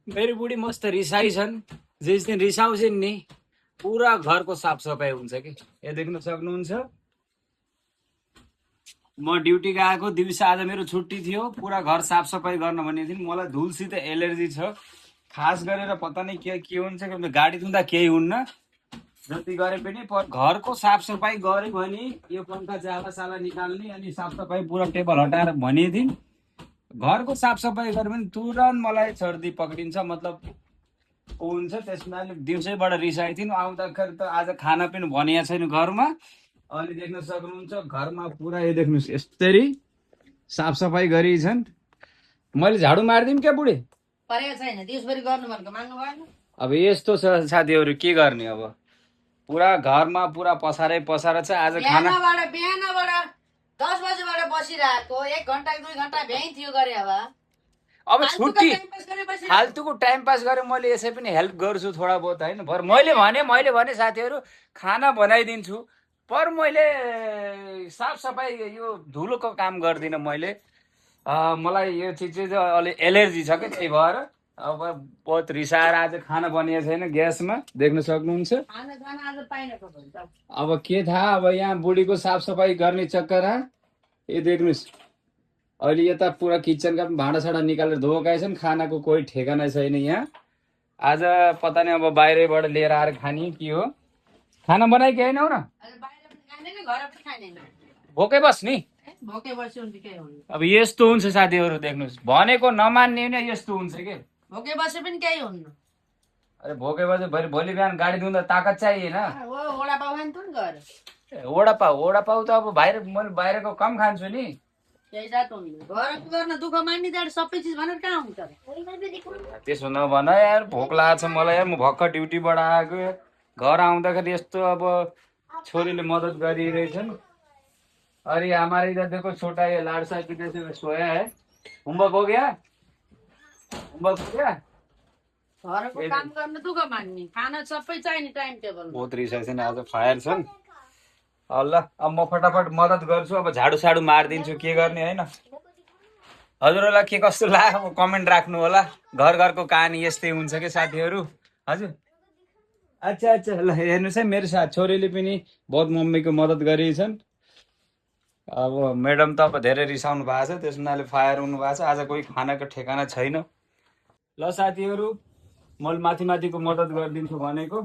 मेरो बुढी मस्त रिसाई छन्। जेस दिन रिसाउँछन् नि पुरा घरको साफसफाइ हुन्छ कि। यहाँ देख्न सक्नुहुन्छ म ड्युटी गएको दिउँसो आज मेरो छुट्टी थियो। पुरा घर साफसफाइ गर्न भनेको थिएँ। मलाई धुलसित एलर्जी छ। खास गरेर पत्ता नै के हुन्छ कि गाडी धुँदा केही हुन्न। जति गरे पनि घरको साफसफाइ गऱ्यो भने यो पंखा जाला निकाल्ने अनि साफसफाइ पुरा टेबल हटाएर भनेको थिएँ। घरको साफसफाइ गऱ्यो भने तुरन्त मलाई सर्दी पक्रिन्छ। मतलब हुन्छ त्यसमा दिउँसैबाट रिसाएको थिइन्। आउँदाखेरि त आज खाना पनि भनिएको छैन घरमा। अनि देख्न सक्नुहुन्छ घरमा पुरा यो देख्नुहोस् यसरी साफसफाइ गरिछन्। मैले झाडु मारिदिउँ क्या बुढी? परेको छैन, दिउँसभरि गर्नु भनेको माग्नु भएन। अब यस्तो छ साथीहरू, के गर्ने अब। पुरा घरमा पुरा पसारै पसार छ। आज खाना बिहानबाट 10 बजेबाट बसिरहेको 1 घन्टा 2 घन्टा भ्याइ थियो गरे। अब छुट्टी फाल्तुको टाइम पास गरेँ। मैले यसै पनि हेल्प गर्छु थोडा बहुत होइन। पर मैले भने साथीहरू खाना बनाइदिन्छु, पर मैले साफसफाइ यो धुलोको काम गर्दिनँ। मैले मलाई यो चिज चाहिँ अलि एलर्जी छ क्या, त्यही भएर अब बहुत रिसाएर आज खाना बनिएको छैन ग्यासमा। देख्न सक्नुहुन्छ। अब के थाहा, अब यहाँ बुढीको साफसफाइ गर्ने चक्कर। यो देख्नुहोस् अहिले यता पुरा किचनका पनि भाँडासाँडा निकालेर धोएका छन्। खानाको कोही ठेगाना छैन यहाँ। आज पता नै अब बाहिरबाट लिएर आएर खाने के हो। खाना बनाइ के होइन हो न, भोकै बस्ने। अब यस्तो हुन्छ साथीहरू, देख्नुहोस् भनेको नमान्ने नि यस्तो हुन्छ के। भोकै बसे पनि केही हुन्न। अरे भोकै बसे भोलि बिहान गाडी धुँदा ताकत चाहिएन। वडा पाउ त अब मैले बाहिरको कम खान्छु नि। त्यसो नभन यार, भोक लागेको छ मलाई यार। म भर्खर ड्युटीबाट आएको, घर आउँदाखेरि यस्तो अब छोरीले मदत गरिरहेछन्। अरे हमारे इधर देखो छोटा ये लाडसा विदेश में सोया है। होमवर्क हो गया? होमवर्क हो गया? घरको काम गर्न दुःख मान्ने, खाना सबै चाहिने टाइम टेबल। बहुत रिसाइ छन् आज, फायर छन्। ल अब म फटाफट मद्दत गर्छु। अब झाडु साडु मारिदिन्छु, के गर्ने होइन। हजुरहरूलाई के कस्तो लाग्यो कमेन्ट राख्नु होला। घर घरको कहानी यस्तै हुन्छ कि साथीहरू। हजुर अच्छा ल हेर्नुहोस् है, मेरो छोरीले पनि बहुत मम्मीको मद्दत गरिछन्। अब म्याडम त अब धेरै रिसाउनु भएको छ, त्यस हुनाले फायर हुनु भएको छ। आज कोही खानाको ठेगाना छैन। ल साथीहरू, मैले माथिको मद्दत गरिदिन्छु भनेको।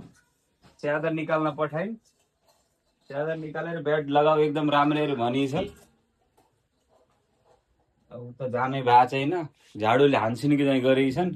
च्यादर निकाल्न पठाइन्। च्यादर निकालेर बेड लगाऊ एकदम राम्ररी भनिन्छ। अब त जानै भएको छैन, झाडुले हान्छन् कि चाहिँ गरिछन्।